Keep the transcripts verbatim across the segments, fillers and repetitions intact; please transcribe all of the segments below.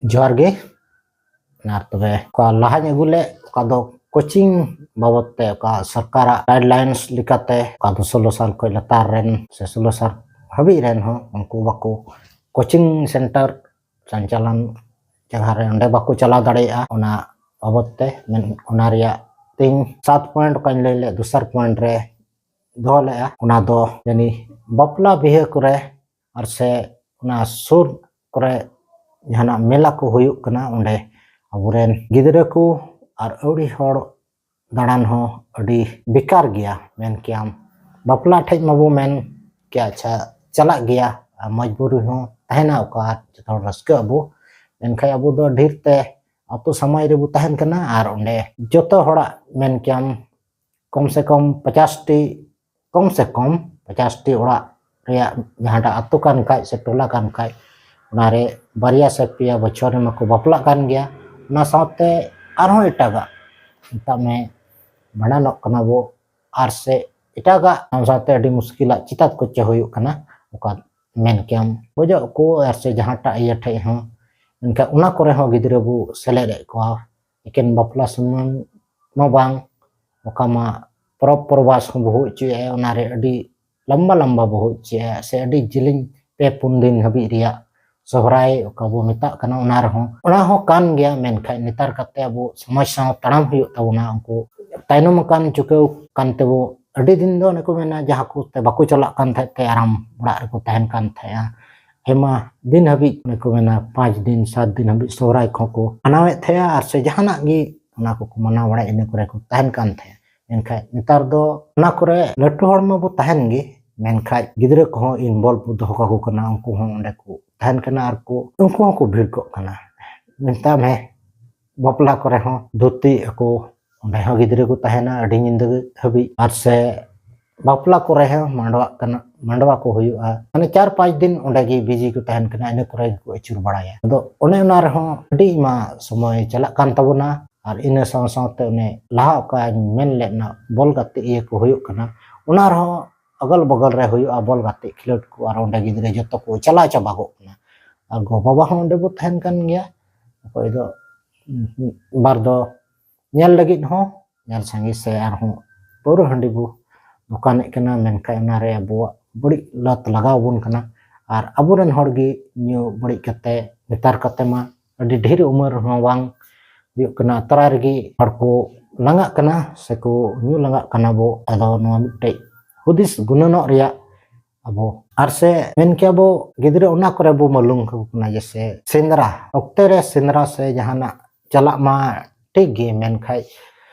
ᱡᱚᱦᱟᱨ ᱜᱮ᱾ ᱟᱨ ᱛᱚᱵᱮ ᱚᱠᱟ ᱞᱟᱦᱟᱧ ᱟᱹᱜᱩ ᱞᱮᱫ, ᱚᱠᱟ ᱫᱚ ᱠᱳᱪᱤᱝ ᱵᱟᱵᱚᱫ ᱛᱮ, ᱚᱠᱟ ᱥᱚᱨᱠᱟᱨᱟᱜ ᱜᱟᱭᱤᱰᱞᱟᱭᱤᱱᱥ ᱞᱮᱠᱟᱛᱮ, ᱚᱠᱟ ᱫᱚ ᱥᱳᱞᱳ ᱥᱟᱞ ᱠᱷᱚᱱ ᱞᱟᱛᱟᱨ ᱨᱮᱱ ᱥᱮ ᱥᱳᱞᱳ ᱥᱟᱞ ᱦᱟᱹᱵᱤᱡ ᱨᱮᱱ ᱦᱚᱸ ᱩᱱᱠᱩ ᱵᱟᱠᱚ, ᱠᱳᱪᱤᱝ ᱥᱮᱱᱴᱟᱨ ᱥᱚᱧᱪᱟᱞᱚᱱ ᱡᱟᱭᱜᱟ ᱨᱮ ᱚᱸᱰᱮ ᱵᱟᱠᱚ ᱪᱟᱞᱟᱣ ᱫᱟᱲᱮᱭᱟᱜᱼᱟ, ᱚᱱᱟ ᱵᱟᱵᱚᱫ ᱛᱮ ᱢᱮᱱ, ᱚᱱᱟ ᱨᱮᱭᱟᱜ ᱛᱤᱧ ᱥᱟᱛ ᱯᱚᱭᱮᱱᱴ ᱚᱠᱟᱧ ᱞᱟᱹᱭ ᱞᱮᱫ, ᱫᱚᱥᱟᱨ ᱯᱚᱭᱮᱱᱴ ᱨᱮ ᱫᱚᱦᱚ ᱞᱮᱫᱼᱟ, ᱚᱱᱟ ᱫᱚ ᱡᱟᱹᱱᱤ ᱵᱟᱯᱞᱟ ᱵᱤᱦᱟᱹ ᱠᱚᱨᱮ ᱟᱨ ᱥᱮ ᱚᱱᱟ ᱥᱩᱨ ᱠᱚᱨᱮ ᱡᱟᱦᱟᱱᱟᱜ ᱢᱮᱞᱟ ᱠᱚ ᱦᱩᱭᱩᱜ ᱠᱟᱱᱟ, ᱚᱸᱰᱮ ᱟᱵᱚᱨᱮᱱ ᱜᱤᱫᱽᱨᱟᱹ ᱠᱚ ᱟᱨ ᱟᱹᱣᱲᱤ ᱦᱚᱲ ᱫᱟᱬᱟᱱ ᱦᱚᱸ ᱟᱹᱰᱤ ᱵᱮᱠᱟᱨ ᱜᱮᱭᱟ᱾ ᱢᱮᱱ ᱠᱮᱭᱟᱢ ᱵᱟᱯᱞᱟ ᱴᱷᱮᱡ ᱢᱟᱵᱚ ᱢᱮᱱ ᱠᱮᱭᱟ, ᱟᱪᱪᱷᱟ, ᱪᱟᱞᱟᱜ ᱜᱮᱭᱟ, ᱟᱨ ᱢᱚᱡᱽᱵᱩᱨᱤ ᱦᱚᱸ ᱛᱟᱦᱮᱱᱟ, ᱚᱠᱟ ᱡᱚᱛᱚ ᱦᱚᱲ ᱨᱟᱹᱥᱠᱟᱹᱜ ᱟᱵᱚ᱾ ᱢᱮᱱᱠᱷᱟᱱ ᱟᱵᱚ ᱫᱚ ᱰᱷᱮᱨ ᱛᱮ ᱟᱛᱳ ᱥᱚᱢᱟᱡᱽ ᱨᱮᱵᱚ ᱛᱟᱦᱮᱱ ᱠᱟᱱᱟ, ᱟᱨ ᱚᱸᱰᱮ ᱡᱚᱛᱚ ᱦᱚᱲᱟᱜ ᱢᱮᱱ ᱠᱮᱭᱟᱢ ᱠᱚᱢ ᱥᱮ ᱠᱚᱢ ᱯᱚᱪᱟᱥ ᱴᱤ, ᱠᱚᱢ ᱥᱮ ᱠᱚᱢ ᱯᱚᱪᱟᱥ ᱴᱤ ᱚᱲᱟᱜ ᱨᱮᱭᱟᱜ ᱡᱟᱦᱟᱸᱴᱟᱜ ᱟᱛᱳ ᱠᱟᱱ ᱠᱷᱟᱡ ᱥᱮ ᱴᱚᱞᱟ ᱠᱟᱱ ᱠᱷᱟᱡ, ᱚᱱᱟᱨᱮ ᱵᱟᱨᱭᱟ ᱥᱮ ᱯᱮᱭᱟ ᱵᱚᱪᱷᱚᱨ ᱨᱮᱢᱟ ᱠᱚ ᱵᱟᱯᱞᱟᱜ ᱠᱟᱱ ᱜᱮᱭᱟ᱾ ᱚᱱᱟ ᱥᱟᱶᱛᱮ ᱟᱨᱦᱚᱸ ᱮᱴᱟᱜᱟᱜ, ᱢᱮᱛᱟᱜ ᱢᱮ, ᱵᱷᱟᱸᱰᱟᱱᱚᱜ ᱠᱟᱱᱟ ᱵᱚ, ᱟᱨ ᱥᱮ ᱮᱴᱟᱜᱟᱜ ᱥᱟᱶ ᱥᱟᱶᱛᱮ ᱟᱹᱰᱤ ᱢᱩᱥᱠᱤᱞᱟᱜ ᱪᱮᱛᱟᱛ ᱠᱚᱪᱮ ᱦᱩᱭᱩᱜ ᱠᱟᱱᱟ, ᱚᱠᱟ ᱢᱮᱱ ᱠᱮᱭᱟᱢ ᱜᱚᱡᱚᱜ ᱠᱚ ᱟᱨ ᱥᱮ ᱡᱟᱦᱟᱸᱴᱟᱜ ᱤᱭᱟᱹ ᱴᱷᱮᱡ ᱦᱚᱸ, ᱢᱮᱱᱠᱷᱟᱱ ᱚᱱᱟ ᱠᱚᱨᱮ ᱦᱚᱸ ᱜᱤᱫᱽᱨᱟᱹ ᱵᱚ ᱥᱮᱞᱮᱫ ᱮᱫ ᱠᱚᱣᱟ᱾ ᱮᱠᱮᱱ ᱵᱟᱯᱞᱟ ᱥᱩᱢᱩᱝ ᱢᱟ ᱵᱟᱝ, ᱚᱠᱟ ᱢᱟ ᱯᱚᱨᱚᱵᱽ ᱯᱚᱨᱵᱟᱥ ᱦᱚᱸ ᱵᱚ ᱦᱩᱭ ᱦᱚᱪᱚᱭᱮᱫᱼᱟ, ᱚᱱᱟᱨᱮ ᱟᱹᱰᱤ ᱞᱟᱢᱵᱟ ᱞᱟᱢᱵᱟ ᱵᱚ ᱦᱩᱭ ᱦᱚᱪᱚᱭᱮᱫᱼᱟ, ᱥᱮ ᱟᱹᱰᱤ ᱡᱮᱞᱮᱧ ᱯᱮ ᱯᱩᱱ ᱫᱤᱱ ᱦᱟᱹᱵᱤᱡ ᱨᱮᱭᱟᱜ ᱥᱚᱦᱨᱟᱭ ᱚᱠᱟ ᱵᱚ ᱢᱮᱛᱟᱜ ᱠᱟᱱᱟ, ᱚᱱᱟ ᱨᱮᱦᱚᱸ, ᱚᱱᱟ ᱦᱚᱸ ᱠᱟᱱ ᱜᱮᱭᱟ᱾ ᱢᱮᱱᱠᱷᱟᱱ ᱱᱮᱛᱟᱨ ᱠᱟᱛᱮ ᱟᱵᱚ ᱥᱚᱢᱟᱡᱽ ᱥᱟᱶ ᱛᱟᱲᱟᱢ ᱦᱩᱭᱩᱜ ᱛᱟᱵᱚᱱᱟ᱾ ᱩᱱᱠᱩ ᱛᱟᱭᱱᱚᱢ ᱟᱠᱟᱱ ᱪᱩᱠᱟᱹᱣ ᱠᱟᱱ ᱛᱮᱵᱚ, ᱟᱹᱰᱤ ᱫᱤᱱ ᱫᱚ ᱚᱱᱮ ᱠᱚ ᱢᱮᱱᱟ, ᱡᱟᱦᱟᱸ ᱠᱚ ᱛᱮ ᱵᱟᱠᱚ ᱪᱟᱞᱟᱜ ᱠᱟᱱ ᱛᱟᱦᱮᱸᱫ ᱛᱮ ᱟᱨᱟᱢ ᱚᱲᱟᱜ ᱨᱮᱠᱚ ᱛᱟᱦᱮᱱ ᱠᱟᱱ ᱛᱟᱦᱮᱸᱫᱼᱟ᱾ ᱟᱭᱢᱟ ᱫᱤᱱ ᱦᱟᱹᱵᱤᱡ, ᱚᱱᱮ ᱠᱚ ᱢᱮᱱᱟ, ᱯᱟᱸᱪ ᱫᱤᱱ, ᱥᱟᱛ ᱫᱤᱱ ᱦᱟᱹᱵᱤᱡ ᱥᱚᱦᱨᱟᱭ ᱠᱚᱦᱚᱸ ᱠᱚ ᱢᱟᱱᱟᱣᱮᱫ ᱛᱟᱦᱮᱸᱜᱼᱟ, ᱟᱨ ᱥᱮ ᱡᱟᱦᱟᱱᱟᱜ ᱜᱮ ᱚᱱᱟ ᱠᱚᱠᱚ ᱢᱟᱱᱟᱣ ᱵᱟᱲᱟᱭ, ᱤᱱᱟᱹ ᱠᱚᱨᱮ ᱠᱚ ᱛᱟᱦᱮᱱ ᱠᱟᱱ ᱛᱟᱦᱮᱸᱜᱼᱟ᱾ ᱢᱮᱱᱠᱷᱟᱡ ᱱᱮᱛᱟᱨ ᱫᱚ ᱚᱱᱟ ᱠᱚᱨᱮ ᱞᱟᱹᱴᱩ ᱦᱚᱲ ᱢᱟᱵᱚ ᱛᱟᱦᱮᱱ ᱜᱮ, ᱢᱮᱱᱠᱷᱟᱡ ᱜᱤᱫᱽᱨᱟᱹ ᱠᱚᱦᱚᱸ involve ᱵᱚ ᱫᱚᱦᱚ ᱠᱟᱠᱚ ᱠᱟᱱᱟ, ᱩᱱᱠᱩ ᱦᱚᱸ ᱚᱸᱰᱮ ᱠᱚ ᱛᱟᱦᱮᱱ ᱠᱟᱱᱟ, ᱟᱨ ᱠᱚ, ᱩᱱᱠᱩ ᱦᱚᱸᱠᱚ ᱵᱷᱤᱲ ᱠᱚᱜ ᱠᱟᱱᱟ᱾ ᱢᱮᱛᱟᱜ ᱢᱮ, ᱵᱟᱯᱞᱟ ᱠᱚᱨᱮ ᱦᱚᱸ ᱫᱷᱩᱛᱤ ᱟᱠᱚ, ᱚᱸᱰᱮ ᱦᱚᱸ ᱜᱤᱫᱽᱨᱟᱹ ᱠᱚ ᱛᱟᱦᱮᱱᱟ ᱟᱹᱰᱤ ᱧᱤᱫᱟᱹ ᱦᱟᱹᱵᱤᱡ, ᱟᱨ ᱥᱮ ᱵᱟᱯᱞᱟ ᱠᱚᱨᱮ ᱦᱚᱸ ᱢᱟᱰᱣᱟᱜ ᱠᱟᱱᱟ, ᱢᱟᱰᱣᱟ ᱠᱚ ᱦᱩᱭᱩᱜᱼᱟ, ᱢᱟᱱᱮ ᱪᱟᱨ ᱯᱟᱸᱪ ᱫᱤᱱ ᱚᱸᱰᱮ ᱜᱮ busy ᱠᱚ ᱛᱟᱦᱮᱱ ᱠᱟᱱᱟ, ᱤᱱᱟᱹ ᱠᱚᱨᱮ ᱜᱮᱠᱚ ᱟᱹᱪᱩᱨ ᱵᱟᱲᱟᱭᱟ᱾ ᱟᱫᱚ ᱚᱱᱮ ᱚᱱᱟ ᱨᱮᱦᱚᱸ ᱟᱹᱰᱤ ᱟᱭᱢᱟ ᱥᱚᱢᱚᱭ ᱪᱟᱞᱟᱜ ᱠᱟᱱ ᱛᱟᱵᱚᱱᱟ᱾ ᱟᱨ ᱤᱱᱟᱹ ᱥᱟᱶ ᱥᱟᱶᱛᱮ ᱚᱱᱮ ᱞᱟᱦᱟ ᱚᱠᱟᱧ ᱢᱮᱱ ᱞᱮᱫ ᱚᱱᱟ ᱵᱚᱞ ᱜᱟᱛᱮᱜ ᱤᱭᱟᱹ ᱠᱚ ᱦᱩᱭᱩᱜ ᱠᱟᱱᱟ, ᱚᱱᱟ ᱨᱮᱦᱚᱸ ᱟᱜᱚᱞ ᱵᱚᱜᱚᱞ ᱨᱮ ᱦᱩᱭᱩᱜᱼᱟ ᱵᱚᱞ ᱜᱟᱛᱮᱜ ᱠᱷᱮᱞᱳᱰ ᱠᱚ, ᱟᱨ ᱚᱸᱰᱮ ᱜᱤᱫᱽᱨᱟᱹ ᱡᱚᱛᱚ ᱠᱚ ᱪᱟᱞᱟᱣ ᱪᱟᱵᱟᱜᱚᱜ ᱠᱟᱱᱟ᱾ ᱟᱨ ᱜᱚ ᱵᱟᱵᱟ ᱦᱚᱸ ᱚᱸᱰᱮ ᱵᱚ ᱛᱟᱦᱮᱱ ᱠᱟᱱ ᱜᱮᱭᱟ, ᱚᱠᱚᱭ ᱫᱚ ᱵᱟᱨ ᱫᱚ ᱧᱮᱞ ᱞᱟᱹᱜᱤᱫ ᱦᱚᱸ ᱧᱮᱞ ᱥᱟᱸᱜᱮ ᱥᱮ ᱟᱨᱦᱚᱸ ᱯᱟᱹᱣᱨᱟᱹ ᱦᱟᱺᱰᱤ ᱵᱚ ᱫᱚᱠᱟᱱᱮᱫ ᱠᱟᱱᱟ, ᱢᱮᱱᱠᱷᱟᱱ ᱚᱱᱟᱨᱮ ᱟᱵᱚᱣᱟᱜ ᱵᱟᱹᱲᱤᱡ ᱞᱟᱛ ᱞᱟᱜᱟᱣ ᱟᱵᱚᱱ ᱠᱟᱱᱟ᱾ ᱟᱨ ᱟᱵᱚᱨᱮᱱ ᱦᱚᱲ ᱜᱮ ᱧᱩ ᱵᱟᱹᱲᱤᱡ ᱠᱟᱛᱮ ᱱᱮᱛᱟᱨ ᱠᱟᱛᱮ ᱢᱟ ᱟᱹᱰᱤ ᱰᱷᱮᱨ ᱩᱢᱮᱨ ᱦᱚᱸ ᱵᱟᱝ ᱦᱩᱭᱩᱜ ᱠᱟᱱᱟ, ᱛᱟᱨᱟ ᱨᱮᱜᱮ ᱦᱚᱲ ᱠᱚ ᱞᱟᱸᱜᱟᱜ ᱠᱟᱱᱟ ᱥᱮᱠᱚ ᱧᱩ ᱞᱟᱸᱜᱟᱜ ᱠᱟᱱᱟ ᱵᱚ᱾ ᱟᱫᱚ ᱱᱚᱣᱟ ᱢᱤᱫᱴᱮᱡ ᱦᱩᱫᱤᱥ ᱜᱩᱱᱟᱹᱱᱚᱜ ᱨᱮᱭᱟᱜ ᱟᱵᱚ᱾ ᱟᱨ ᱥᱮ ᱢᱮᱱ ᱠᱮᱭᱟ ᱵᱚ, ᱜᱤᱫᱽᱨᱟᱹ ᱚᱱᱟ ᱠᱚᱨᱮ ᱵᱚ ᱢᱟᱞᱩᱢ ᱠᱟᱠᱚ ᱠᱟᱱᱟ, ᱡᱮᱥᱮ ᱥᱮᱸᱫᱽᱨᱟ ᱚᱠᱛᱮ ᱨᱮ ᱥᱮᱸᱫᱽᱨᱟ ᱥᱮ ᱡᱟᱦᱟᱱᱟᱜ ᱪᱟᱞᱟᱜ ᱢᱟ ᱴᱷᱤᱠ ᱜᱮ, ᱢᱮᱱᱠᱷᱟᱡ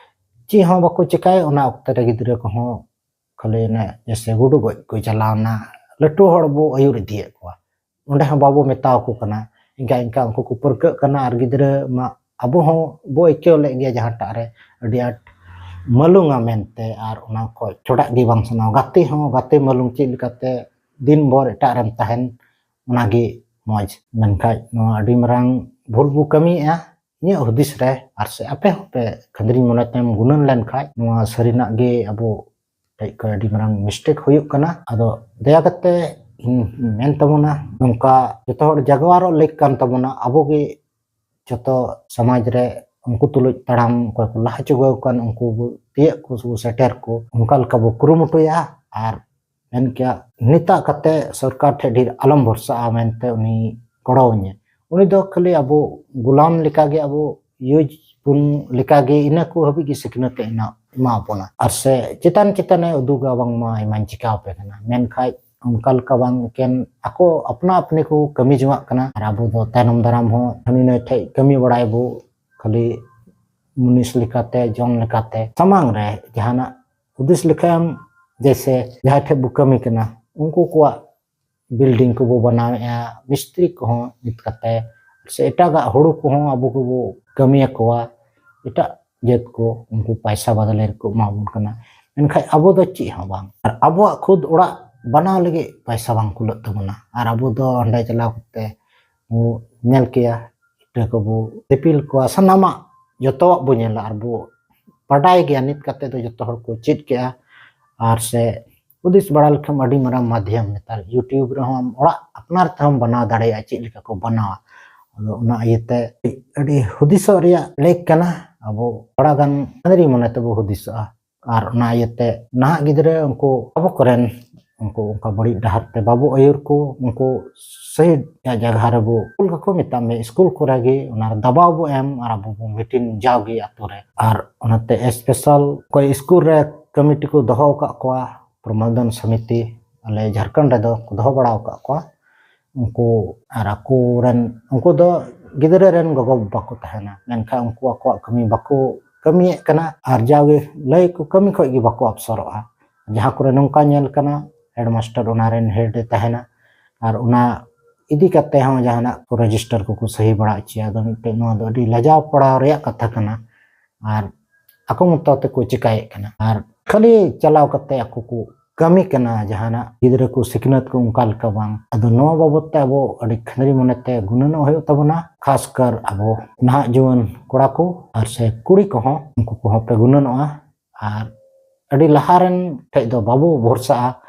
ᱪᱮᱫ ᱦᱚᱸ ᱵᱟᱠᱚ ᱪᱮᱠᱟᱭ᱾ ᱚᱱᱟ ᱚᱠᱛᱮ ᱨᱮ ᱜᱤᱫᱽᱨᱟᱹ ᱠᱚᱦᱚᱸ ᱠᱷᱟᱹᱞᱤ ᱚᱱᱮ ᱡᱮᱥᱮ ᱜᱩᱰᱩ ᱜᱚᱡ ᱠᱚ ᱪᱟᱞᱟᱣᱱᱟ, ᱞᱟᱹᱴᱩ ᱦᱚᱲ ᱵᱚ ᱟᱹᱭᱩᱨ ᱤᱫᱤᱭᱮᱫ ᱠᱚᱣᱟ, ᱚᱸᱰᱮ ᱦᱚᱸ ᱵᱟᱵᱚ ᱢᱮᱛᱟ ᱟᱠᱚ ᱠᱟᱱᱟ᱾ ᱤᱱᱠᱟ ᱤᱱᱠᱟ ᱩᱱᱠᱩ ᱠᱚ ᱯᱟᱹᱨᱠᱟᱹᱜ ᱠᱟᱱᱟ ᱟᱨ ᱜᱤᱫᱽᱨᱟᱹ ᱢᱟ ᱟᱵᱚ ᱦᱚᱸ ᱵᱚ ᱟᱹᱭᱠᱟᱹᱣ ᱞᱮᱫ ᱜᱮᱭᱟ ᱡᱟᱦᱟᱸᱴᱟᱜ ᱨᱮ ᱟᱹᱰᱤ ᱟᱸᱴ ᱢᱟᱹᱞᱩᱝᱟ ᱢᱮᱱᱛᱮ, ᱟᱨ ᱚᱱᱟ ᱠᱷᱚᱡ ᱪᱷᱚᱰᱟᱜ ᱜᱮ ᱵᱟᱝ ᱥᱟᱱᱟᱣᱟ᱾ ᱜᱟᱛᱮ ᱦᱚᱸ ᱜᱟᱛᱮ ᱢᱟᱹᱞᱩᱝ ᱪᱮᱫ ᱞᱮᱠᱟᱛᱮ ᱫᱤᱱ ᱵᱷᱳᱨ ᱮᱴᱟᱜ ᱨᱮᱢ ᱛᱟᱦᱮᱱ, ᱚᱱᱟᱜᱮ ᱢᱚᱡᱽ᱾ ᱢᱮᱱᱠᱷᱟᱡ ᱱᱚᱣᱟ ᱟᱹᱰᱤ ᱢᱟᱨᱟᱝ ᱵᱷᱩᱞ ᱵᱚ ᱠᱟᱹᱢᱤᱭᱮᱫᱼᱟ ᱤᱧᱟᱹᱜ ᱦᱩᱫᱤᱥ ᱨᱮ᱾ ᱟᱨ ᱥᱮ ᱟᱯᱮ ᱦᱚᱸᱯᱮ ᱠᱷᱟᱹᱫᱽᱨᱤᱧ ᱢᱚᱱᱮ ᱛᱮᱢ ᱜᱩᱱᱟᱹᱱ ᱞᱮᱱᱠᱷᱟᱡ ᱱᱚᱣᱟ ᱥᱟᱹᱨᱤᱱᱟᱜ ᱜᱮ ᱟᱵᱚ ᱴᱷᱮᱡ ᱠᱷᱚᱡ ᱟᱹᱰᱤ ᱢᱟᱨᱟᱝ mistake ᱦᱩᱭᱩᱜ ᱠᱟᱱᱟ᱾ ᱟᱫᱚ ᱫᱟᱭᱟ ᱠᱟᱛᱮ ᱤᱧ ᱢᱮᱱ ᱛᱟᱵᱚᱱᱟ, ᱱᱚᱝᱠᱟ ᱡᱚᱛᱚ ᱦᱚᱲ ᱡᱟᱜᱣᱟᱨᱚᱜ ᱞᱮᱠ ᱠᱟᱱ ᱛᱟᱵᱚᱱᱟ᱾ ᱟᱵᱚ ᱜᱮ ᱡᱚᱛᱚ ᱥᱚᱢᱟᱡᱽ ᱨᱮ ᱩᱱᱠᱩ ᱛᱩᱞᱩᱡ ᱛᱟᱲᱟᱢ, ᱚᱠᱚᱭ ᱠᱚ ᱞᱟᱦᱟ ᱪᱩᱜᱟᱹᱣ ᱟᱠᱟᱱ ᱩᱱᱠᱩ ᱵᱚ ᱛᱤᱭᱟᱹᱜ ᱠᱚ ᱥᱮᱴᱮᱨ ᱠᱚ, ᱚᱱᱠᱟ ᱞᱮᱠᱟ ᱵᱚ ᱠᱩᱨᱩᱢᱩᱴᱩᱭᱟ᱾ ᱟᱨ ᱢᱮᱱ ᱠᱮᱭᱟ ᱱᱤᱛᱟᱜ ᱠᱟᱛᱮ ᱥᱚᱨᱠᱟᱨ ᱴᱷᱮᱡ ᱰᱷᱮᱨ ᱟᱞᱚᱢ ᱵᱷᱚᱨᱥᱟᱜᱼᱟ ᱢᱮᱱᱛᱮ ᱩᱱᱤ ᱜᱚᱲᱚᱣᱟᱹᱧᱟᱹ᱾ ᱩᱱᱤ ᱫᱚ ᱠᱷᱟᱹᱞᱤ ᱟᱵᱚ ᱜᱩᱞᱟᱢ ᱞᱮᱠᱟᱜᱮ, ᱟᱵᱚ use ᱵᱚᱱ ᱞᱮᱠᱟᱜᱮ ᱤᱱᱟᱹ ᱠᱚ ᱦᱟᱹᱵᱤᱡ ᱜᱮ ᱥᱤᱠᱷᱱᱟᱹᱛ ᱮ ᱮᱢᱟ ᱵᱚᱱᱟ᱾ ᱟᱨ ᱥᱮ ᱪᱮᱛᱟᱱ ᱪᱮᱛᱟᱱ ᱮ ᱩᱫᱩᱜᱟ ᱵᱟᱝᱢᱟ ᱟᱭᱢᱟᱧ ᱪᱤᱠᱟᱹ ᱟᱯᱮ ᱠᱟᱱᱟ, ᱢᱮᱱᱠᱷᱟᱡ ᱚᱱᱠᱟ ᱞᱮᱠᱟ ᱵᱟᱝ, ᱮᱠᱮᱱ ᱟᱠᱚ ᱟᱯᱱᱟ ᱟᱯᱱᱤ ᱠᱚ ᱠᱟᱹᱢᱤ ᱡᱚᱝᱟᱜ ᱠᱟᱱᱟ᱾ ᱟᱨ ᱟᱵᱚ ᱫᱚ ᱛᱟᱭᱱᱚᱢ ᱫᱟᱨᱟᱢ ᱦᱚᱸ ᱦᱟᱹᱱᱤ ᱱᱟᱹᱭ ᱴᱷᱮᱡ ᱠᱟᱹᱢᱤ ᱵᱟᱲᱟᱭ ᱵᱚ, ᱠᱷᱟᱹᱞᱤ ᱢᱩᱱᱤᱥ ᱞᱮᱠᱟᱛᱮ, ᱡᱚᱱ ᱞᱮᱠᱟᱛᱮ ᱥᱟᱢᱟᱝ ᱨᱮ ᱡᱟᱦᱟᱱᱟᱜ ᱦᱩᱫᱤᱥ ᱞᱮᱠᱷᱟᱱ, ᱡᱮᱭᱥᱮ ᱡᱟᱦᱟᱸᱭ ᱴᱷᱮᱡ ᱵᱚ ᱠᱟᱹᱢᱤ ᱠᱟᱱᱟ, ᱩᱱᱠᱩ ᱠᱚᱣᱟᱜ building ᱠᱚᱵᱚ ᱵᱮᱱᱟᱣᱮᱫᱼᱟ, ᱢᱤᱥᱛᱨᱤ ᱠᱚᱦᱚᱸ ᱱᱤᱛ ᱠᱟᱛᱮ, ᱥᱮ ᱮᱴᱟᱜᱟᱜ ᱦᱩᱲᱩ ᱠᱚᱦᱚᱸ ᱟᱵᱚ ᱠᱚᱵᱚ ᱠᱟᱹᱢᱤ ᱟᱠᱚᱣᱟ, ᱮᱴᱟᱜ ᱡᱟᱹᱛ ᱠᱚ ᱩᱱᱠᱩ ᱯᱟᱭᱥᱟ ᱵᱟᱫᱞᱮ ᱨᱮᱠᱚ ᱮᱢᱟ ᱵᱚᱱ ᱠᱟᱱᱟ, ᱢᱮᱱᱠᱷᱟᱱ ᱟᱵᱚ ᱫᱚ ᱪᱮᱫ ᱦᱚᱸ ᱵᱟᱝ᱾ ᱟᱨ ᱟᱵᱚᱣᱟᱜ ᱠᱷᱩᱫ ᱚᱲᱟᱜ ᱵᱮᱱᱟᱣ ᱞᱟᱹᱜᱤᱫ ᱯᱟᱭᱥᱟ ᱵᱟᱝ ᱠᱩᱞᱟᱹᱜ ᱛᱟᱵᱚᱱᱟ᱾ ᱟᱨ ᱟᱵᱚ ᱫᱚ ᱚᱸᱰᱮ ᱪᱟᱞᱟᱣ ᱠᱟᱛᱮ ᱵᱚ ᱧᱮᱞ ᱠᱮᱭᱟ, ᱤᱴᱟᱹ ᱠᱚᱵᱚ ᱫᱤᱯᱤᱞ ᱠᱚᱣᱟ, ᱥᱟᱱᱟᱢᱟᱜ ᱡᱚᱛᱚᱣᱟᱜ ᱵᱚ ᱧᱮᱞᱟ᱾ ᱟᱨ ᱵᱚ ᱵᱟᱰᱟᱭ ᱜᱮᱭᱟ, ᱱᱤᱛ ᱠᱟᱛᱮ ᱫᱚ ᱡᱚᱛᱚ ᱦᱚᱲ ᱠᱚ ᱪᱮᱫ ᱠᱮᱜᱼᱟ᱾ ᱟᱨ ᱥᱮ ᱦᱩᱫᱤᱥ ᱵᱟᱲᱟ ᱞᱮᱠᱷᱟᱱ ᱟᱹᱰᱤ ᱢᱟᱨᱟᱝ ᱢᱟᱫᱷᱭᱚᱢ, ᱱᱮᱛᱟᱨ YouTube ᱨᱮᱦᱚᱸ ᱟᱢ ᱚᱲᱟᱜ ᱟᱯᱱᱟᱨ ᱛᱮᱦᱚᱸᱢ ᱵᱮᱱᱟᱣ ᱫᱟᱲᱮᱭᱟᱜᱼᱟ, ᱪᱮᱫ ᱞᱮᱠᱟ ᱠᱚ ᱵᱮᱱᱟᱣᱟ᱾ ᱟᱫᱚ ᱚᱱᱟ ᱤᱭᱟᱹᱛᱮ ᱟᱹᱰᱤ ᱦᱩᱫᱤᱥᱚᱜ ᱨᱮᱭᱟᱜ ᱞᱮᱠ ᱠᱟᱱᱟ᱾ ᱟᱵᱚ ᱛᱷᱚᱲᱟ ᱜᱟᱱ ᱟᱹᱱᱟᱹᱨᱤ ᱢᱚᱱᱮ ᱛᱮᱵᱚ ᱦᱩᱫᱤᱥᱚᱜᱼᱟ᱾ ᱟᱨ ᱚᱱᱟ ᱤᱭᱟᱹᱛᱮ ᱱᱟᱦᱟᱜ ᱜᱤᱫᱽᱨᱟᱹ ᱩᱱᱠᱩ ᱟᱵᱚ ᱠᱚᱨᱮᱱ ᱩᱱᱠᱩ ᱚᱱᱠᱟ ᱵᱟᱹᱲᱤᱡ ᱰᱟᱦᱟᱨ ᱛᱮ ᱵᱟᱵᱚ ᱟᱹᱭᱩᱨ ᱠᱚ, ᱩᱱᱠᱩ ᱥᱟᱹᱦᱤ ᱡᱟᱭᱜᱟ ᱨᱮᱵᱚ ᱠᱩᱞ ᱠᱟᱠᱚ, ᱢᱮᱛᱟᱜ ᱢᱮ ᱥᱠᱩᱞ ᱠᱚᱨᱮ ᱜᱮ ᱚᱱᱟ ᱨᱮ ᱫᱟᱵᱟᱣ ᱵᱚ ᱮᱢ ᱟᱨ ᱟᱵᱚ ᱵᱚ ᱢᱤᱴᱤᱝ ᱡᱟᱣᱜᱮ ᱟᱛᱳ ᱨᱮ᱾ ᱟᱨ ᱚᱱᱟᱛᱮ ᱥᱯᱮᱥᱟᱞ ᱚᱠᱚᱭ ᱥᱠᱩᱞ ᱨᱮ ᱠᱚᱢᱤᱴᱤ ᱠᱚ ᱫᱚᱦᱚ ᱟᱠᱟᱫ ᱠᱚᱣᱟ, ᱯᱨᱚᱢᱳᱫᱚᱱ ᱥᱚᱢᱤᱛᱤ ᱟᱞᱮ ᱡᱷᱟᱲᱠᱷᱚᱸᱰ ᱨᱮᱫᱚ ᱠᱚ ᱫᱚᱦᱚ ᱵᱟᱲᱟ ᱟᱠᱟᱫ ᱠᱚᱣᱟ, ᱩᱱᱠᱩ ᱟᱨ ᱟᱠᱚ ᱨᱮᱱ, ᱩᱱᱠᱩ ᱫᱚ ᱜᱤᱫᱽᱨᱟᱹ ᱨᱮᱱ ᱜᱚᱜᱚ ᱵᱟᱵᱟ ᱠᱚ ᱛᱟᱦᱮᱱᱟ, ᱢᱮᱱᱠᱷᱟᱱ ᱩᱱᱠᱩ ᱟᱠᱚᱣᱟᱜ ᱠᱟᱹᱢᱤ ᱵᱟᱠᱚ ᱠᱟᱹᱢᱤᱭᱮᱫ ᱠᱟᱱᱟ᱾ ᱟᱨ ᱡᱟᱣᱜᱮ ᱞᱟᱹᱭ ᱠᱚ ᱠᱟᱹᱢᱤ ᱠᱷᱚᱡ ᱜᱮ ᱵᱟᱠᱚ ᱟᱯᱥᱚᱨᱚᱜᱼᱟ᱾ ᱡᱟᱦᱟᱸ ᱠᱚᱨᱮ ᱱᱚᱝᱠᱟ ᱧᱮᱞ ᱠᱟᱱᱟ, ᱦᱮᱰᱢᱟᱥᱴᱟᱨ ᱚᱱᱟ ᱨᱮᱱ ᱦᱮᱰ ᱮ ᱛᱟᱦᱮᱱᱟ, ᱟᱨ ᱚᱱᱟ ᱤᱫᱤ ᱠᱟᱛᱮ ᱦᱚᱸ ᱡᱟᱦᱟᱱᱟᱜ ᱠᱚ ᱨᱮᱡᱤᱥᱴᱟᱨ ᱠᱚᱠᱚ ᱥᱟᱹᱦᱤ ᱵᱟᱲᱟ ᱦᱚᱪᱚᱭᱟ᱾ ᱟᱫᱚ ᱢᱤᱫᱴᱮᱡ ᱱᱚᱣᱟ ᱫᱚ ᱟᱹᱰᱤ ᱞᱟᱡᱟᱣ ᱯᱟᱲᱟᱣ ᱨᱮᱭᱟᱜ ᱠᱟᱛᱷᱟ ᱠᱟᱱᱟ᱾ ᱟᱨ ᱟᱠᱚ ᱢᱚᱛᱚ ᱛᱮᱠᱚ ᱪᱤᱠᱟᱭᱮᱫ ᱠᱟᱱᱟ᱾ ᱟᱨ ᱠᱷᱟᱹᱞᱤ ᱪᱟᱞᱟᱣ ᱠᱟᱛᱮ ᱟᱠᱚ ᱠᱚ ᱠᱟᱹᱢᱤ ᱠᱟᱱᱟ, ᱡᱟᱦᱟᱱᱟᱜ ᱜᱤᱫᱽᱨᱟᱹ ᱠᱚ ᱥᱤᱠᱷᱱᱟᱹᱛ ᱠᱚ ᱚᱱᱠᱟ ᱞᱮᱠᱟ ᱵᱟᱝ᱾ ᱟᱫᱚ ᱱᱚᱣᱟ ᱵᱟᱵᱚᱛ ᱛᱮ ᱟᱵᱚ ᱟᱹᱰᱤ ᱠᱷᱟᱹᱱᱨᱤ ᱢᱚᱱᱮᱛᱮ ᱜᱩᱱᱟᱹᱱᱚᱜ ᱦᱩᱭᱩᱜ ᱛᱟᱵᱚᱱᱟ, ᱠᱷᱟᱥ ᱠᱟᱨ ᱟᱵᱚ ᱱᱟᱦᱟᱜ ᱡᱩᱣᱟᱹᱱ ᱠᱚᱲᱟ ᱠᱚ ᱟᱨ ᱥᱮ ᱠᱩᱲᱤ ᱠᱚᱦᱚᱸ, ᱩᱱᱠᱩ ᱠᱚᱦᱚᱸ ᱯᱮ ᱜᱩᱱᱟᱹᱱᱚᱜᱼᱟ᱾ ᱟᱨ ᱟᱹᱰᱤ ᱞᱟᱦᱟ ᱨᱮᱱ ᱴᱷᱮᱡ ᱫᱚ ᱵᱟᱵᱚ ᱵᱷᱚᱨᱥᱟᱜᱼᱟ᱾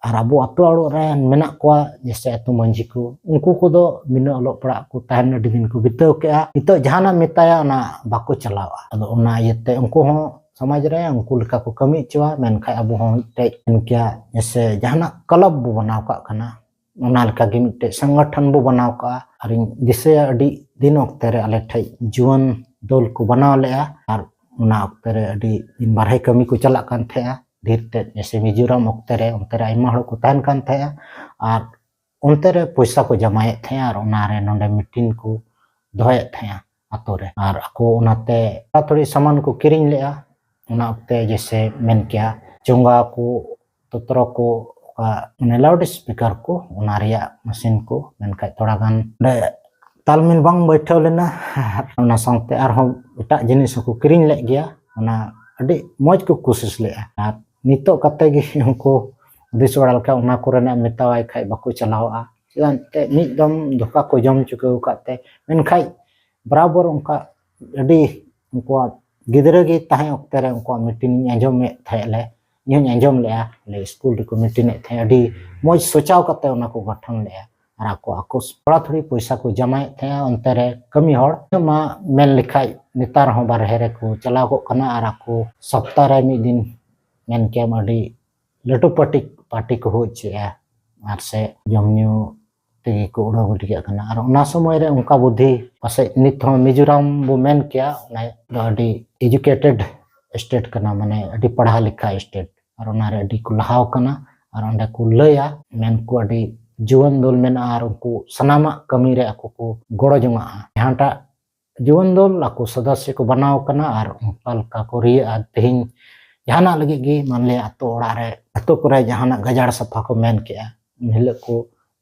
ᱟᱨ ᱟᱵᱚ ᱟᱛᱳ ᱚᱲᱟᱜ ᱨᱮ ᱢᱮᱱᱟᱜ ᱠᱚᱣᱟ, ᱡᱮᱭᱥᱮ ᱟᱛᱳ ᱢᱟᱹᱡᱷᱤ ᱠᱚ, ᱩᱱᱠᱩ ᱠᱚᱫᱚ ᱵᱤᱱᱟᱹ ᱚᱞᱚᱜ ᱯᱟᱲᱦᱟᱜ ᱠᱚ ᱛᱟᱦᱮᱱ ᱟᱹᱰᱤ ᱫᱤᱱ ᱠᱚ ᱵᱤᱛᱟᱹᱣ ᱠᱮᱜᱼᱟ᱾ ᱱᱤᱛᱚᱜ ᱡᱟᱦᱟᱱᱟᱜ ᱢᱮᱛᱟᱭᱟ, ᱚᱱᱟ ᱵᱟᱠᱚ ᱪᱟᱞᱟᱣᱟ᱾ ᱟᱫᱚ ᱚᱱᱟ ᱤᱭᱟᱹᱛᱮ ᱩᱱᱠᱩ ᱦᱚᱸ ᱥᱚᱢᱟᱡᱽ ᱨᱮ ᱩᱱᱠᱩ ᱞᱮᱠᱟ ᱠᱚ ᱠᱟᱹᱢᱤ ᱦᱚᱪᱚᱣᱟ᱾ ᱢᱮᱱᱠᱷᱟᱱ ᱟᱵᱚ ᱦᱚᱸ ᱢᱤᱫᱴᱮᱡ ᱢᱮᱱ ᱠᱮᱭᱟ, ᱡᱮᱭᱥᱮ ᱡᱟᱦᱟᱱᱟᱜ ᱠᱞᱟᱵᱽ ᱵᱚ ᱵᱮᱱᱟᱣ ᱠᱟᱜ ᱠᱟᱱᱟ, ᱚᱱᱟ ᱞᱮᱠᱟᱜᱮ ᱢᱤᱫᱴᱮᱡ ᱥᱚᱝᱜᱚᱴᱷᱚᱱ ᱵᱚ ᱵᱮᱱᱟᱣ ᱠᱟᱜᱼᱟ᱾ ᱟᱨᱤᱧ ᱫᱤᱥᱟᱹᱭᱟ, ᱟᱹᱰᱤ ᱫᱤᱱ ᱚᱠᱛᱮ ᱨᱮ ᱟᱞᱮ ᱴᱷᱮᱡ ᱡᱩᱣᱟᱹᱱ ᱫᱚᱞ ᱠᱚ ᱵᱮᱱᱟᱣ ᱞᱮᱜᱼᱟ, ᱟᱨ ᱚᱱᱟ ᱚᱠᱛᱮ ᱨᱮ ᱟᱹᱰᱤ ᱫᱤᱱ ᱵᱟᱨᱦᱮ ᱠᱟᱹᱢᱤ ᱠᱚ ᱪᱟᱞᱟᱜ ᱠᱟᱱ ᱛᱟᱦᱮᱸᱜᱼᱟ᱾ ᱰᱷᱮᱨ ᱛᱮᱫ ᱡᱮᱭᱥᱮ ᱢᱤᱡᱳᱨᱟᱢ ᱚᱠᱛᱮ ᱨᱮ, ᱚᱱᱛᱮ ᱨᱮ ᱟᱭᱢᱟ ᱦᱚᱲ ᱠᱚ ᱛᱟᱦᱮᱱ ᱠᱟᱱ ᱛᱟᱦᱮᱸᱜᱼᱟ, ᱟᱨ ᱚᱱᱛᱮ ᱨᱮ ᱯᱚᱭᱥᱟ ᱠᱚ ᱡᱟᱢᱟᱭᱮᱫ ᱛᱟᱦᱮᱸᱜᱼᱟ, ᱟᱨ ᱚᱱᱟ ᱨᱮ ᱱᱚᱰᱮ ᱢᱤᱴᱤᱝ ᱠᱚ ᱫᱚᱦᱚᱭᱮᱫ ᱛᱟᱦᱮᱸᱜᱼᱟ ᱟᱛᱳ ᱨᱮ᱾ ᱟᱨ ᱟᱠᱚ ᱚᱱᱟᱛᱮ ᱛᱷᱚᱲᱟ ᱛᱷᱚᱲᱤ ᱥᱟᱢᱟᱱ ᱠᱚ ᱠᱤᱨᱤᱧ ᱞᱮᱜᱼᱟ᱾ ᱚᱱᱟ ᱚᱠᱛᱮ ᱡᱮᱭᱥᱮ ᱢᱮᱱ ᱠᱮᱭᱟ, ᱪᱚᱸᱜᱟ ᱠᱚ, ᱛᱚᱛᱨᱚ ᱠᱚ, ᱚᱠᱟ ᱢᱟᱱᱮ ᱞᱟᱣᱩᱰ ᱥᱯᱤᱠᱟᱨ ᱠᱚ, ᱚᱱᱟ ᱨᱮᱭᱟᱜ ᱢᱮᱥᱤᱱ ᱠᱚ, ᱢᱮᱱᱠᱷᱟᱡ ᱛᱷᱚᱲᱟ ᱜᱟᱱ ᱚᱸᱰᱮ ᱛᱟᱞᱢᱤᱞ ᱵᱟᱝ ᱵᱟᱹᱭᱴᱷᱟᱹᱣ ᱞᱮᱱᱟ᱾ ᱟᱨ ᱚᱱᱟ ᱥᱟᱶᱛᱮ ᱟᱨᱦᱚᱸ ᱮᱴᱟᱜ ᱡᱤᱱᱤᱥ ᱦᱚᱸᱠᱚ ᱠᱤᱨᱤᱧ ᱞᱮᱫ ᱜᱮᱭᱟ᱾ ᱚᱱᱟ ᱟᱹᱰᱤ ᱢᱚᱡᱽ ᱠᱚ ᱠᱩᱥᱤᱥ ᱞᱮᱜᱼᱟ᱾ ᱟᱨ ᱱᱤᱛᱚᱜ ᱠᱟᱛᱮ ᱜᱮ ᱩᱱᱠᱩ ᱦᱩᱫᱤᱥ ᱵᱟᱲᱟ ᱞᱮᱠᱷᱟᱡ, ᱚᱱᱟ ᱠᱚᱨᱮᱱᱟᱜ ᱢᱮᱛᱟᱣᱟᱭ ᱠᱷᱟᱡ ᱵᱟᱠᱚ ᱪᱟᱞᱟᱣᱟ᱾ ᱪᱮᱫᱟᱜ ᱮᱱᱛᱮᱫ ᱢᱤᱫ ᱫᱚᱢ ᱫᱷᱳᱠᱟ ᱠᱚ ᱡᱚᱢ ᱪᱩᱠᱟᱹᱣ ᱟᱠᱟᱫ ᱛᱮ᱾ ᱢᱮᱱᱠᱷᱟᱡ ᱵᱟᱨᱟᱵᱚᱨ ᱚᱱᱠᱟ ᱟᱹᱰᱤ, ᱩᱱᱠᱩᱣᱟᱜ ᱜᱤᱫᱽᱨᱟᱹ ᱜᱮ ᱛᱟᱦᱮᱸ ᱚᱠᱛᱮ ᱨᱮ ᱩᱱᱠᱩᱣᱟᱜ ᱢᱤᱴᱤᱝ ᱤᱧ ᱟᱸᱡᱚᱢᱮᱫ ᱛᱟᱦᱮᱸᱫ ᱞᱮ, ᱤᱧ ᱦᱚᱧ ᱟᱸᱡᱚᱢ ᱞᱮᱜᱼᱟ, ᱟᱞᱮ ᱥᱠᱩᱞ ᱨᱮᱠᱚ ᱢᱤᱴᱤᱝ ᱮᱫ ᱛᱟᱦᱮᱸᱫ, ᱟᱹᱰᱤ ᱢᱚᱡᱽ ᱥᱚᱪᱟᱣ ᱠᱟᱛᱮ ᱚᱱᱟ ᱠᱚ ᱜᱚᱴᱷᱚᱱ ᱞᱮᱜᱼᱟ᱾ ᱟᱨ ᱟᱠᱚ ᱟᱠᱚ ᱛᱷᱚᱲᱟ ᱛᱷᱚᱲᱤ ᱯᱚᱭᱥᱟ ᱠᱚ ᱡᱟᱢᱟᱭᱮᱫ ᱛᱟᱦᱮᱸᱜᱼᱟ ᱚᱱᱛᱮ ᱨᱮ ᱠᱟᱹᱢᱤ ᱦᱚᱲ᱾ ᱢᱟ ᱢᱮᱱ ᱞᱮᱠᱷᱟᱡ ᱱᱮᱛᱟᱨ ᱦᱚᱸ ᱵᱟᱨᱦᱮ ᱨᱮᱠᱚ ᱪᱟᱞᱟᱣ ᱠᱚᱜ ᱠᱟᱱᱟ ᱟᱨ ᱟᱠᱚ ᱥᱚᱯᱛᱟ ᱨᱮ ᱢᱤᱫ ᱫᱤᱱ ᱢᱮᱱ ᱠᱮᱭᱟᱢ ᱟᱹᱰᱤ ᱞᱟᱹᱴᱩ ᱯᱟᱹᱴᱤ ᱯᱟᱨᱴᱤ ᱠᱚ ᱦᱩᱭ ᱦᱚᱪᱚᱭᱮᱫᱼᱟ ᱟᱨ ᱥᱮ ᱡᱚᱢ ᱧᱩ ᱛᱮᱜᱮ ᱠᱚ ᱩᱰᱟᱹᱣ ᱜᱤᱰᱤ ᱠᱟᱜ ᱠᱟᱱᱟ᱾ ᱟᱨ ᱚᱱᱟ ᱥᱚᱢᱚᱭ ᱨᱮ ᱚᱱᱠᱟ ᱵᱩᱫᱽᱫᱷᱤ ᱯᱟᱥᱮᱡ ᱱᱤᱛ ᱦᱚᱸ ᱢᱤᱡᱳᱨᱟᱢ ᱵᱚ ᱢᱮᱱ ᱠᱮᱭᱟ, ᱚᱱᱟ ᱫᱚ ᱟᱹᱰᱤ educated state ᱠᱟᱱᱟ, ᱢᱟᱱᱮ ᱟᱹᱰᱤ ᱯᱟᱲᱦᱟᱣ ᱞᱮᱠᱷᱟ state, ᱟᱨ ᱚᱱᱟᱨᱮ ᱟᱹᱰᱤ ᱠᱚ ᱞᱟᱦᱟᱣ ᱠᱟᱱᱟ᱾ ᱟᱨ ᱚᱸᱰᱮ ᱠᱚ ᱞᱟᱹᱭᱟ, ᱢᱮᱱ ᱠᱚ ᱟᱹᱰᱤ ᱡᱩᱣᱟᱹᱱ ᱫᱚᱞ ᱢᱮᱱᱟᱜᱼᱟ ᱟᱨ ᱩᱱᱠᱩ ᱥᱟᱱᱟᱢᱟᱜ ᱠᱟᱹᱢᱤ ᱨᱮ ᱟᱠᱚ ᱠᱚ ᱜᱚᱲᱚ ᱡᱚᱝᱟᱜᱼᱟ᱾ ᱡᱟᱦᱟᱸᱴᱟᱜ ᱡᱩᱣᱟᱹᱱ ᱫᱚᱞ ᱟᱠᱚ ᱥᱚᱫᱚᱥᱥᱚ ᱠᱚ ᱵᱮᱱᱟᱣ ᱠᱟᱱᱟ ᱟᱨ ᱚᱱᱠᱟ ᱞᱮᱠᱟ ᱠᱚ ᱨᱤᱭᱟᱹᱜᱼᱟ᱾ ᱛᱮᱦᱮᱧ ᱡᱟᱦᱟᱱᱟᱜ ᱞᱟᱹᱜᱤᱫ ᱜᱮ, ᱢᱟᱱᱞᱤᱭᱟ ᱟᱛᱳ ᱚᱲᱟᱜ ᱨᱮ, ᱟᱛᱳ ᱠᱚᱨᱮ ᱡᱟᱦᱟᱱᱟᱜ ᱜᱟᱡᱟᱲ ᱥᱟᱯᱷᱟ ᱠᱚ ᱢᱮᱱ ᱠᱮᱜᱼᱟ, ᱩᱱ ᱦᱤᱞᱳᱜ ᱠᱚ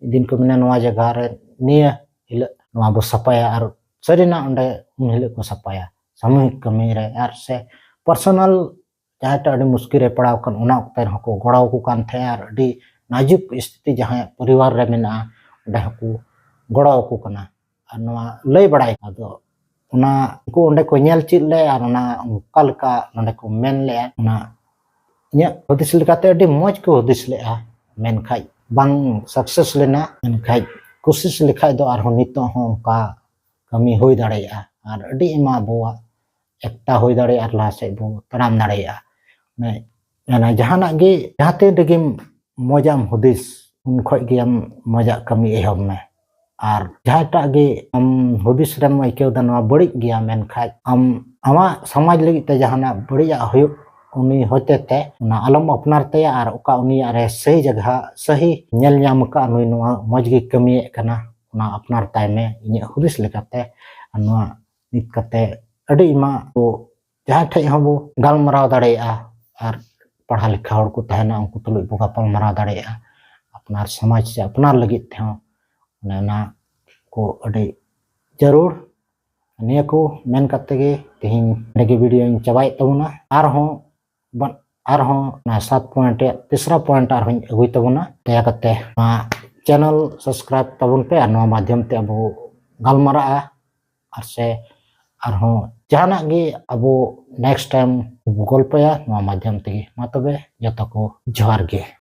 ᱢᱤᱫ ᱫᱤᱱ ᱠᱚ ᱢᱮᱱᱟ ᱱᱚᱣᱟ ᱡᱟᱭᱜᱟ ᱨᱮ ᱱᱤᱭᱟᱹ ᱦᱤᱞᱳᱜ ᱱᱚᱣᱟ ᱵᱚ ᱥᱟᱯᱷᱟᱭᱟ, ᱟᱨ ᱥᱟᱹᱨᱤᱱᱟᱜ ᱚᱸᱰᱮ ᱩᱱ ᱦᱤᱞᱳᱜ ᱠᱚ ᱥᱟᱯᱷᱟᱭᱟ ᱥᱟᱢᱩᱦᱤᱠ ᱠᱟᱹᱢᱤ ᱨᱮ᱾ ᱟᱨ ᱥᱮ personal ᱡᱟᱦᱟᱸᱭᱴᱟᱜ ᱟᱹᱰᱤ ᱢᱩᱥᱠᱤᱞ ᱨᱮ ᱯᱟᱲᱟᱣ ᱟᱠᱟᱱ, ᱚᱱᱟ ᱚᱠᱛᱮ ᱨᱮᱦᱚᱸ ᱠᱚ ᱜᱚᱲᱚ ᱟᱠᱚ ᱠᱟᱱ ᱛᱟᱦᱮᱸᱜᱼᱟ᱾ ᱟᱨ ᱟᱹᱰᱤ ᱱᱟᱡᱩᱠ ᱥᱛᱷᱤᱛᱤ ᱡᱟᱦᱟᱸᱭᱟᱜ ᱯᱚᱨᱤᱵᱟᱨ ᱨᱮ ᱢᱮᱱᱟᱜᱼᱟ, ᱚᱸᱰᱮ ᱦᱚᱸᱠᱚ ᱜᱚᱲᱚ ᱟᱠᱚ ᱠᱟᱱᱟ᱾ ᱟᱨ ᱱᱚᱣᱟ ᱞᱟᱹᱭ ᱵᱟᱲᱟᱭ, ᱟᱫᱚ ᱚᱱᱟ ᱩᱱᱠᱩ ᱚᱸᱰᱮ ᱠᱚ ᱧᱮᱞ ᱪᱮᱫ ᱞᱮᱫ ᱟᱨ ᱚᱱᱟ ᱚᱱᱠᱟ ᱞᱮᱠᱟ ᱱᱚᱰᱮ ᱠᱚ ᱢᱮᱱ ᱞᱮᱫᱼᱟ, ᱚᱱᱟ ᱤᱧᱟᱹᱜ ᱦᱩᱫᱤᱥ ᱞᱮᱠᱟᱛᱮ ᱟᱹᱰᱤ ᱢᱚᱡᱽ ᱠᱚ ᱦᱩᱫᱤᱥ ᱞᱮᱫᱼᱟ᱾ ᱢᱮᱱᱠᱷᱟᱡ ᱵᱟᱝ success ᱞᱮᱱᱟ᱾ ᱢᱮᱱᱠᱷᱟᱡ ᱠᱩᱥᱤᱥ ᱞᱮᱠᱷᱟᱡ ᱫᱚ ᱟᱨᱦᱚᱸ ᱱᱤᱛᱚᱜ ᱦᱚᱸ ᱚᱱᱠᱟ ᱠᱟᱹᱢᱤ ᱦᱩᱭ ᱫᱟᱲᱮᱭᱟᱜᱼᱟ ᱟᱨ ᱟᱹᱰᱤ ᱟᱭᱢᱟ ᱟᱵᱚᱣᱟᱜ ᱮᱠᱛᱟ ᱦᱩᱭ ᱫᱟᱲᱮᱭᱟᱜᱼᱟ ᱟᱨ ᱞᱟᱦᱟ ᱥᱮᱫ ᱵᱚ ᱛᱟᱲᱟᱢ ᱫᱟᱲᱮᱭᱟᱜᱼᱟ᱾ ᱢᱟᱱᱮ, ᱢᱟᱱᱮ ᱡᱟᱦᱟᱱᱟᱜ ᱜᱮ, ᱡᱟᱦᱟᱸ ᱛᱤᱱ ᱨᱮᱜᱮᱢ ᱢᱚᱡᱟᱜ ᱮᱢ ᱦᱩᱫᱤᱥ, ᱩᱱ ᱠᱷᱚᱡ ᱜᱮ ᱟᱢ ᱢᱚᱡᱟᱜ ᱠᱟᱹᱢᱤ ᱮᱦᱚᱵ ᱢᱮ᱾ ᱟᱨ ᱡᱟᱦᱟᱸᱭᱴᱟᱜ ᱜᱮ ᱟᱢ ᱦᱩᱫᱤᱥ ᱨᱮᱢ ᱟᱹᱭᱠᱟᱹᱣ ᱫᱟ ᱱᱚᱣᱟ ᱵᱟᱹᱲᱤᱡ ᱜᱮᱭᱟ, ᱢᱮᱱᱠᱷᱟᱡ ᱟᱢ ᱟᱢᱟᱜ ᱥᱚᱢᱟᱡᱽ ᱞᱟᱹᱜᱤᱫ ᱛᱮ ᱡᱟᱦᱟᱱᱟᱜ ᱵᱟᱹᱲᱤᱡᱟᱜ ᱦᱩᱭᱩᱜ, ᱩᱱᱤ ᱦᱚᱛᱮ ᱛᱮ ᱚᱱᱟ ᱟᱞᱚᱢ ᱟᱯᱱᱟᱨ ᱛᱟᱭᱟ᱾ ᱟᱨ ᱚᱠᱟ ᱩᱱᱤᱭᱟᱜ ᱨᱮ ᱥᱟᱹᱦᱤ ᱡᱟᱭᱜᱟ, ᱥᱟᱹᱦᱤ ᱧᱮᱞ ᱧᱟᱢ ᱟᱠᱟᱫ, ᱱᱩᱭ ᱱᱚᱣᱟ ᱢᱚᱡᱽ ᱜᱮ ᱠᱟᱹᱢᱤᱭᱮᱫ ᱠᱟᱱᱟ, ᱚᱱᱟ ᱟᱯᱱᱟᱨ ᱛᱟᱭ ᱢᱮ, ᱤᱧᱟᱹᱜ ᱦᱩᱫᱤᱥ ᱞᱮᱠᱟᱛᱮ᱾ ᱟᱨ ᱱᱚᱣᱟ ᱱᱤᱛ ᱠᱟᱛᱮ ᱟᱹᱰᱤ ᱟᱭᱢᱟ ᱠᱚ ᱡᱟᱦᱟᱸᱭ ᱴᱷᱮᱡ ᱦᱚᱸ ᱵᱚ ᱜᱟᱞᱢᱟᱨᱟᱣ ᱫᱟᱲᱮᱭᱟᱜᱼᱟ᱾ ᱟᱨ ᱯᱟᱲᱦᱟᱣ ᱞᱮᱠᱷᱟ ᱦᱚᱲ ᱠᱚ ᱛᱟᱦᱮᱱᱟ, ᱩᱱᱠᱩ ᱛᱩᱞᱩᱡ ᱵᱚ ᱜᱟᱯᱟᱞ ᱢᱟᱨᱟᱣ ᱫᱟᱲᱮᱭᱟᱜᱼᱟ᱾ ᱟᱯᱱᱟᱨ ᱥᱚᱢᱟᱡᱽ ᱥᱮ ᱟᱯᱱᱟᱨ ᱞᱟᱹᱜᱤᱫ ᱛᱮᱦᱚᱸ ᱚᱱᱮ ᱚᱱᱟ ᱠᱚ ᱟᱹᱰᱤ ᱡᱟᱹᱨᱩᱲ᱾ ᱱᱤᱭᱟᱹ ᱠᱚ ᱢᱮᱱ ᱠᱟᱛᱮ ᱜᱮ ᱛᱮᱦᱮᱧ ᱱᱚᱰᱮ ᱜᱮ video ᱧ ᱪᱟᱵᱟᱭᱮᱫ ᱛᱟᱵᱚᱱᱟ᱾ ᱟᱨᱦᱚᱸ ᱵᱚᱱ, ᱟᱨᱦᱚᱸ ᱚᱱᱟ ᱥᱟᱛ point ᱨᱮᱭᱟᱜ ᱛᱤᱥᱨᱟ point ᱟᱨᱦᱚᱸᱧ ᱟᱹᱜᱩᱭ ᱛᱟᱵᱚᱱᱟ᱾ ᱫᱟᱭᱟ ᱠᱟᱛᱮ ᱱᱚᱣᱟ channel subscribe ᱛᱟᱵᱚᱱ ᱯᱮ ᱟᱨ ᱱᱚᱣᱟ ᱢᱟᱫᱽᱫᱷᱚᱢ ᱛᱮ ᱟᱵᱚ ᱜᱟᱞᱢᱟᱨᱟᱜᱼᱟ᱾ ᱟᱨ ᱥᱮ ᱟᱨᱦᱚᱸ ᱡᱟᱦᱟᱱᱟᱜ ᱜᱮ ᱟᱵᱚ next time ᱵᱚ ᱜᱚᱞᱯᱚᱭᱟ ᱱᱚᱣᱟ ᱢᱟᱫᱽᱫᱷᱚᱢ ᱛᱮᱜᱮ᱾ ᱢᱟ ᱛᱚᱵᱮ ᱡᱚᱛᱚ ᱠᱚ ᱡᱚᱦᱟᱨ ᱜᱮ᱾